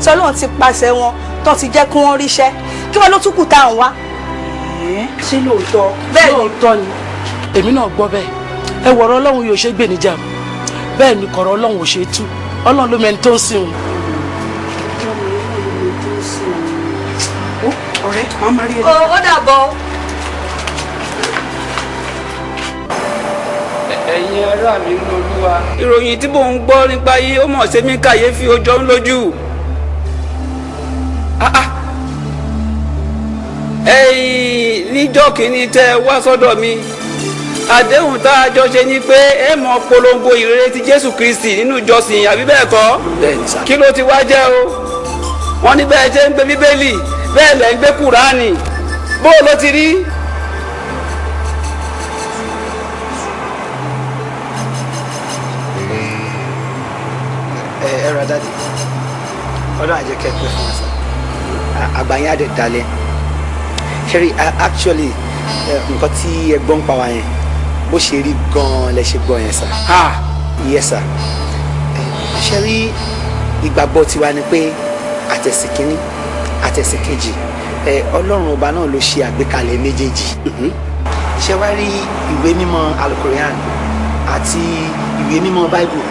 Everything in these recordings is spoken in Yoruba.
Tí Ọlọ́run ti pàṣẹ wọn tó ti jẹ́ kí wọ́n ríṣẹ́, kí wọ́n ló tún kù tá à ń wá. Ṣé lóòótọ́? Bẹ́ẹ̀ ni. Lóòótọ́ ni, èmi náà gbọ́ bẹ́ẹ̀. Ẹ wọ̀rọ̀ Ọlọ́run yóò ṣe gbè níjà, bẹ́ẹ̀ ni kọ̀rọ̀ Ọlọ́run ò ṣe tú. Ọlọ́run ló mẹni tó ń sìn òun. Ọ̀rẹ́, màá má rí ẹ. Ó dàbọ̀. Ẹ̀yin ará mi nínú Olúwa, ìròyìn tí mò ń gbọ́ nípa yìí, ó mọ̀ ṣe mí kàyéfì, ó jọ ń lójú. Ah, ah. Ẹ̀yin níjọ́ kìíní tẹ́ ẹ wá sọ́dọ̀ mi, àdéhùn tá a jọ ṣe ni pé ẹ mọ̀ polongo ìrere ti Jésù Kristi nínú ìjọsìn, àbí bẹ́ẹ̀ kọ́? Bẹ́ẹ̀ ni sà. Kí ló ti wá jẹ́ o? Wọ́n ní bẹ́ẹ̀ ṣe ń gbé Bíbélì, bẹ́ẹ̀ lẹ́ ń gbé Kùránì. Bó o ló ti rí? Ẹ ẹ ra daddy, Ọlọ́run á jẹ́ kẹ́ ẹ pẹ́ fún wa sá, àgbà yín á dẹ̀ dalẹ̀. Ṣẹ́rí, actually, nǹkan tí ẹ gbọ́ ń pa wa yẹn, bó ṣe rí gan-an lẹ ṣe gbọ́ yẹn sá. Yes sir. Ṣẹ́rí, ìgbàgbọ́ tiwa ni pé àtẹ̀sìn kínní, àtẹ̀sìn kejì, Ọlọ́run ọba náà ló ṣe àgbékalẹ̀ méjèèjì. Ṣé wá rí ìwé mímọ́ Alukorian àti ìwé mímọ́ Bible,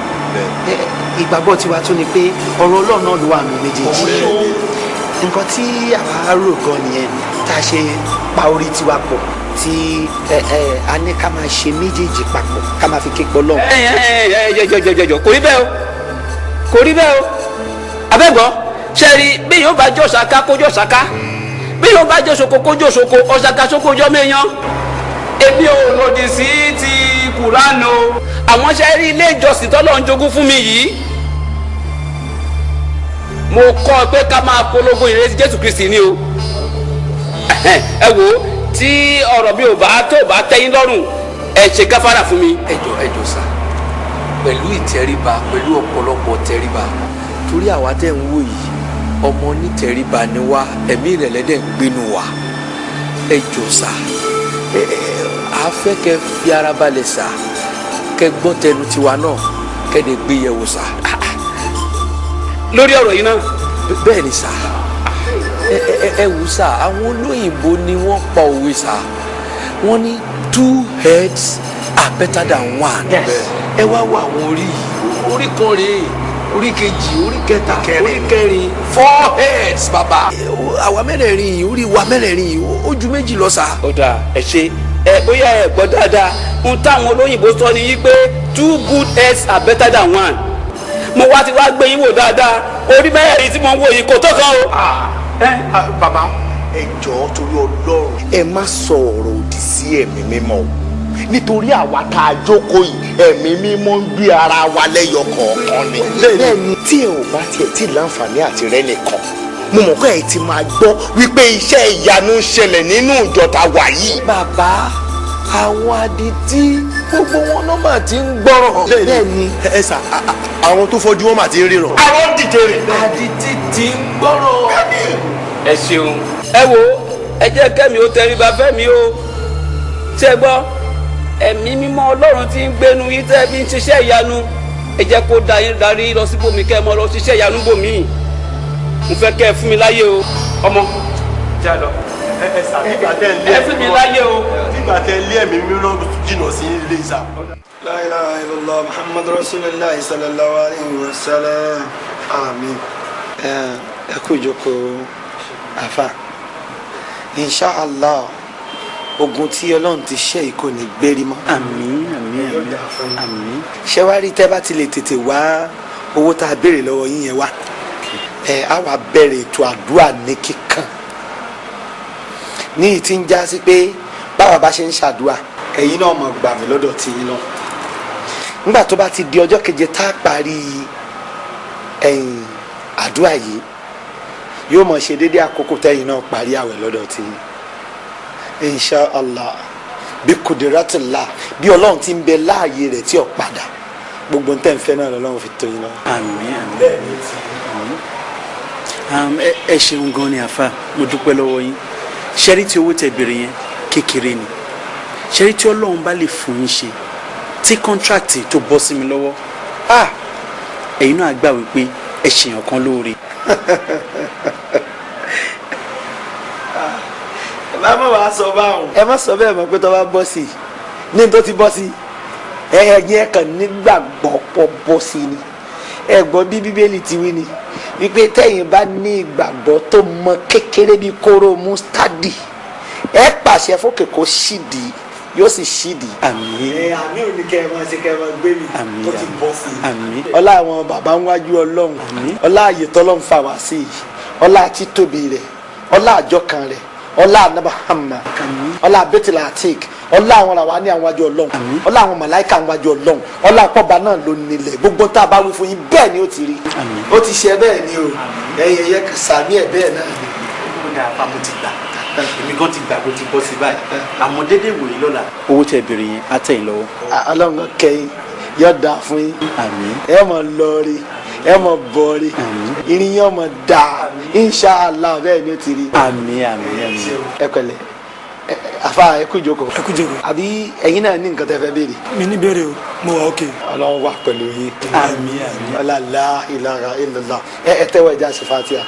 ìgbàgbọ́ tiwa tún ni pé ọ̀rọ̀ Ọlọ́run náà ló wà nù méjèèjì. Nǹkan tí àwa rò gan nìyẹn tá a ṣe pa orí tiwa pọ̀, tí a ní ká máa ṣe méjèèjì papọ̀, ká máa fi képe Ọlọ́run. Ẹ ẹ ẹ, jọjọjọjọ, kò rí bẹ́ẹ̀ o, kò rí bẹ́ẹ̀ o. Abẹ́gbọ́, ṣẹ́ẹ̀rí, bí yóò bá jọ ṣaka kó jọ ṣaka, bí yóò bá jọ ṣoko kó jọ ṣoko, ọ̀ṣàkà ṣoko jọ mẹ́yàn. Èmi ò lòdì sí ti Kùránù o, àwọn ṣẹ́ẹ̀rí, ilé ìjọsìn tọ́lọ́ ń jogún fún mi yìí, mo kọ́ ọ pé ká máa polongo ìrètí Jésù Kristi ni o. Ẹ wo, tí ọ̀rọ̀ mi ò bá tó bá tẹ́yìn lọ́rùn, ẹ ṣe gáfárà fún mi. Ẹ jọ̀ọ́, ẹ jọ̀ọ́ sà, pẹ̀lú ìtẹríba, pẹ̀lú ọ̀pọ̀lọpọ̀ tẹríba, torí àwa tẹ́ ń wò yìí, ọmọ onítẹríba ni wá, ẹ̀mí ìrẹ̀lẹ̀ dẹ̀ ń gbénu wa. Ẹ jọ̀ọ́ sà, ẹ ẹ a fẹ́ kẹ́ fi ara balẹ̀ sà, kẹ́ gbọ́ tẹnu tiwa náà, kẹ́ dẹ̀ gbé yẹ̀wò sà. Lórí ọ̀rọ̀ yìí náà? Bẹ́ẹ̀ ni sà. Ẹ ẹ ẹ wù sà, àwọn olóyìnbó ni wọ́n pa òwe sà, wọ́n ní two heads are better than one. Ẹ wá wo àwọn orí yìí, orí kan rèé, orí kejì, orí kẹta, orí kẹrin, four heads bàbá. Àwa mẹ́rẹ̀ẹ̀rin yìí, orí wa mẹ́rẹ̀ẹ̀rin yìí, ó ju méjì lọ sà. Ó dáa, ẹ ṣe. Ẹ bóyá ẹ gbọ́ dáadáa, n táwọn olóyìnbó sọ ni yí pé two good heads are better than one. Mo wá ti wá gbé yín wò dáadáa, orí mẹ́rẹ̀ẹ̀rin tí mo ń wò yìí kò tó kan o. Bàbá, ẹ jọ̀ọ́, torí Ọlọ́run, ẹ má sọ ọ̀rọ̀ òdì sí ẹ̀mí mímọ́ o, nítorí àwa tá a jókòó yìí, ẹ̀mí mímọ́ ń gbé ara wa lẹ́yọ kọ̀ọ̀kan ni. Bẹ́ẹ̀ni, tí ẹ ò bá tiẹ̀ tí láǹfààní àti rẹ́ nìkan, mo mọ̀ pé ẹ ti máa gbọ́ wípé iṣẹ́ ìyanu ń ṣẹlẹ̀ nínú ìjọ tá a wà yìí. Bàbá, àwọn adití gbogbo wọn náà mà ti ń gbọ́ràn. Bẹ́ẹ̀ni, ẹ sà, àwọn tó fọ́jú wọn mà ti ń ríran. Àwọn dìde rìn. Adití ti ń gbọ́ràn. Ẹ ṣeun. Ẹ wo, ẹ jẹ́ kẹ́mi ó tẹríba fẹ́mi o. Ṣé ẹ gbọ́? Ẹ̀mí mímọ́ Ọlọ́run ti ń gbénu yín tẹ́ fi ń ṣiṣẹ́ ìyanu, ẹ jẹ́ kó da yín darí lọ síbòmí, kẹ́ ẹ mọ́ lọ ṣiṣẹ́ ìyanu bòmí. Mo fẹ́ kẹ́ ẹ fún mi láyé o. Ọmọ, já lọ. Ẹ sà, nígbà tẹ́ ń lé Ẹ fún mi láyé o. Nígbà tẹ́ ń lé ẹ̀mí mímọ́ jìnnà sí ilé ìsà. La ilaha illallah Muhammad rasulillah sallallahu alayhi wa sallam, amin. Ẹ kú ìjókòó, àfa. Inshallah, ogun tí Ọlọ́run ti ṣe yìí kò ní gbérí mọ́. Àmín, àmín, àmín, àmín. Ṣé wàá rí, tẹ́ bá ti lè tètè wá owó tá a béèrè lọ́wọ́ yín yẹn wá, ẹ á wà bẹ̀rẹ̀ ètò àdúrà ní kíkan, ní ìtí ń já sí pé báwa bá ṣe ń ṣàdúrà, ẹ̀yin náà mọ̀ gbà mí lọ́dọ̀ tí yín lọ. Nígbà tó bá ti di ọjọ́ keje tá a parí ẹ̀yìn àdúrà yìí, yóò mọ̀ ṣe déédéé àkókò tẹ́yìn náà parí àwẹ̀ lọ́dọ̀ tí yín. Inshallah, bí kudiratullah, bí Ọlọ́run ti ń bẹ láàyè rẹ̀ tí ò padà, gbogbo ntẹ́ ń fẹ́ náà lọ́lọ́run fi tó yín lọ. Àmín, àmín. Ẹ ṣeun gan ni, àfa, mo dúpẹ́ lọ́wọ́ yín. Ṣẹ́rí, tí owó tẹ béèrè yẹn kékeré ni. Ṣẹ́rí, tí Ọlọ́run bá lè fún yín ṣe, tí contract tó bọ́ sí mi lọ́wọ́, ah, ẹ̀yin náà gbà wípé ẹ ṣèyàn kan lóore. Ẹ má mọ̀ wá sọ báwọn. Ẹ má sọ bẹ́ẹ̀ mọ̀ pé tó bá bọ́ sí i ní tó ti bọ́ sí i, ẹ̀yin ẹ̀ kàn nígbàgbọ́ pọ̀ bọ́ sí i ni. Ẹ gbọ́ bí Bíbélì ti wí ni wípé tẹ́yìn bá ní ìgbàgbọ́ tó mọ kékeré bíi kóró mustadi, ẹ pàṣẹ fókè kó ṣídìí, yóò sì ṣídìí. Àmín. Ẹ àmì ò ní kẹ́ ẹ máa ṣe, kẹ́ ẹ máa gbé mi. Àmín. Tó ti bọ́ sí i. Àmín. Ọlá àwọn bàbá ń wájú Ọlọ́run. Àmín. Ọlá àyè tọ́lọ́run fà wá sí yìí, ọlá títóbi rẹ̀, ọlá àjọkàn rẹ̀, ọlá anabahama, ọlá bẹ́tìlá àtìk, ọlá àwọn làwa ní àwọn wájú Ọlọ́run, ọlá àwọn màláìka àwọn wájú Ọlọ́run, ọlá àpọ̀ba náà ló nílẹ̀. Gbogbo tá a bá wí fún yín, bẹ́ẹ̀ ni ó ti rí. Àmín. Ó ti ṣe bẹ́ẹ̀ ni o. Ẹ̀yẹ yẹ sàmì ẹ̀ bẹ́ẹ̀ náà ni. Ó dáa pa, mo ti gbà, èmi gan ti gbà kó ti bọ́ sí báyìí. Àmọ́ déédéé wòye lọ́la, owó tẹ béèrè yẹn á tẹ̀ yín lọ́wọ́. Ọlọ́run kẹ́yìn, yóò dáa fún yín. Àmín. Ẹ mọ̀ lọ́ọ̀rì, ẹ mọ̀ bọ̀ọ̀rì, irin yẹn mọ̀ dáa, inṣàlá, bẹ́ẹ̀ ni ó ti rí. Àmín, àmín, àmín. Ẹ pẹ̀lẹ́. Àfa, ẹ kú ìjókòó. Ẹ kú jókòó. Àbí ẹ̀yin náà ní nǹkan tẹ́ fẹ́ béèrè? Mi ní béèrè o, mo wà ókè. Ọlọ́run wà pẹ̀lú yín. Àmín, àmín. Ọlá la ilaha illallah. Ẹ tẹ́wọ́, ẹja ṣe Fatiha.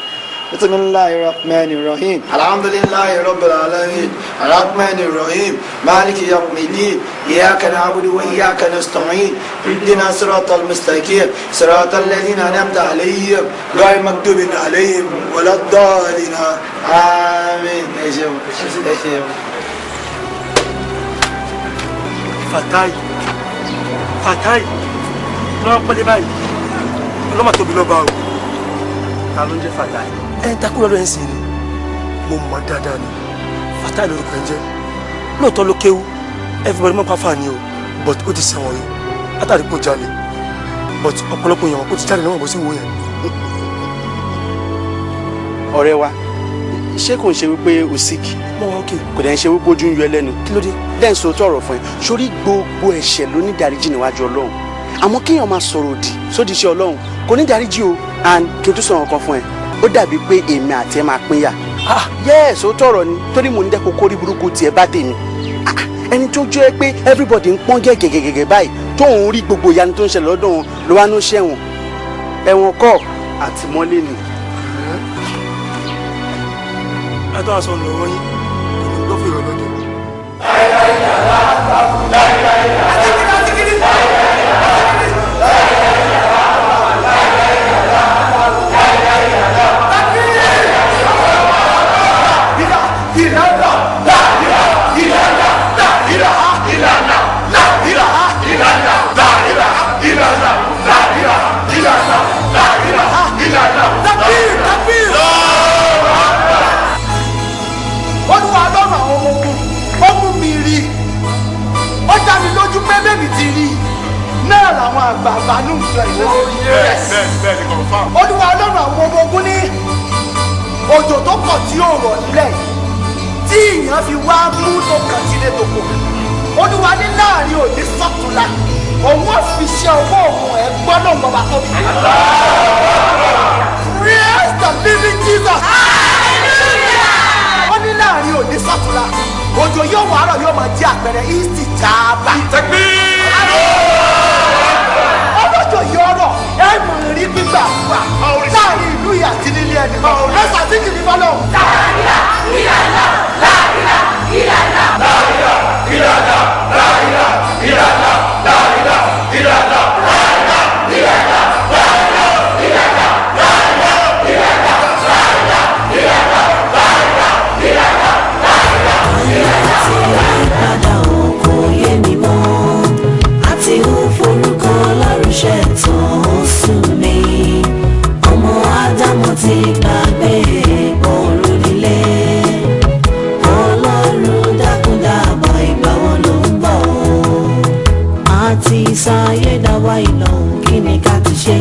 Bisimilahi rahman rahim. Alhamdulilahi rabbil alamin, arrahman rahim, maliki yawmidin, iyaka na'budu wa iyaka nasta'in, ihdina siratal mustaqim, siratal ladina an'amta alayhim, ghayr maghdubi alayhim waladdallin. Àmín. Ẹ ṣeun, ẹ ṣeun. Fatai, Fatai lọ́wọ́ pẹ́lẹ́ báyìí, ọlọ́mà tóbi lọ́ba o. Ta ló ń jẹ́ Fatai? Ẹ ń takú lọ́dọ̀ ẹ̀ ń sìn ni, mo mọ̀ dáadáa ni. Fatai lórúkọ ẹ̀ ń jẹ́. Lóòótọ́ ló kéwú, everybody mọ̀ pàfà ni o, but ó ti sẹ̀wọ̀n yìí látàrí kó jalè, but ọ̀pọ̀lọpọ̀ èèyàn kó ti jáde lọ́wọ́ bó sì wò yẹn. Ọ̀rẹ́ wa, ṣé kò ń ṣe wípé o sick? Mo wà ókè. Kò dẹ̀ ń ṣe wípé ojú ń yọ ẹ́ lẹ́nu? Kí ló dé? Dẹ́n sọ tọrọ fún ẹ sórí, gbogbo ẹ̀ṣẹ̀ ló ní ìdáríjì níwájú Ọlọ́run, àmọ́ kéèyàn máa sọ̀rọ̀ òdì sódì iṣẹ́ Ọlọ́run kò ní ìdáríjì o. And kí n tún sọ̀rọ̀ kan fún ẹ, ó dàbí pé èmi àti ẹ máa pín yà. Yes, ó tọrọ ni, torí mo ní dẹ́kun kórí burúkú tiẹ̀ bá tèmi. Ah, ẹni tó jẹ́ pé everybody ń pọ́n gẹ́gẹ́gẹ́gẹ́ báyìí, tó ń rí gbogbo ìyanu tó ń ṣẹlẹ̀ lọ́dọ̀ wọn, ló wá ní ó ṣẹ̀wọ̀n. Ẹ̀wọ̀n kọ́, àtìmọ́lé ni. Ẹ tó aṣọ lọ́wọ́ yín kò ní gbọ́ fún ìrọ̀lọ́dẹ. Olúwa Ọlọ́run àwọn ọmọ ogun, ó mú mi rí i, ó dá mi lójú pé bẹ́ẹ̀ni ti rí i náà làwọn àgbààgbà ní ìjọ ìlú. Olúwa Ọlọ́run àwọn ọmọ ogun ní òjò tó pọ̀ tí ó rọ̀ nílẹ̀ yìí, tí ìyàn fi wá mú tó kàn sílé tó kò, Olúwa ní láàrin òní sọ́túnla, òun ó fi ṣe ọwọ́ òun. Ẹ̀ gbọ́dọ̀ bàbá tóbi. Praise the living Jesus. Ó ní láàrin òní sọ́túnla, òjò yóò wàárọ̀, yóò máa jẹ́ àpẹẹrẹ ìsì jáàbà. Ọlọ́jọ́ yóò rọ̀, ẹ mọ̀ rí gbígbà wà láàrin ìlú yìí àti nílé ẹnì kan. Ẹ sàtìkì mi fọlọ́. Padà ò kò yé mi mọ́, àti ń forúkọ lárúṣẹ́ tó ń sùn mí. Ọmọ Ádámù ti gbàgbé òru nílé. Ọlọ́run dákúndàbọ̀, ìgbà wo ló ń bọ̀ o? Àti sáyédáwá ìlọ, kí ni ká ti ṣe?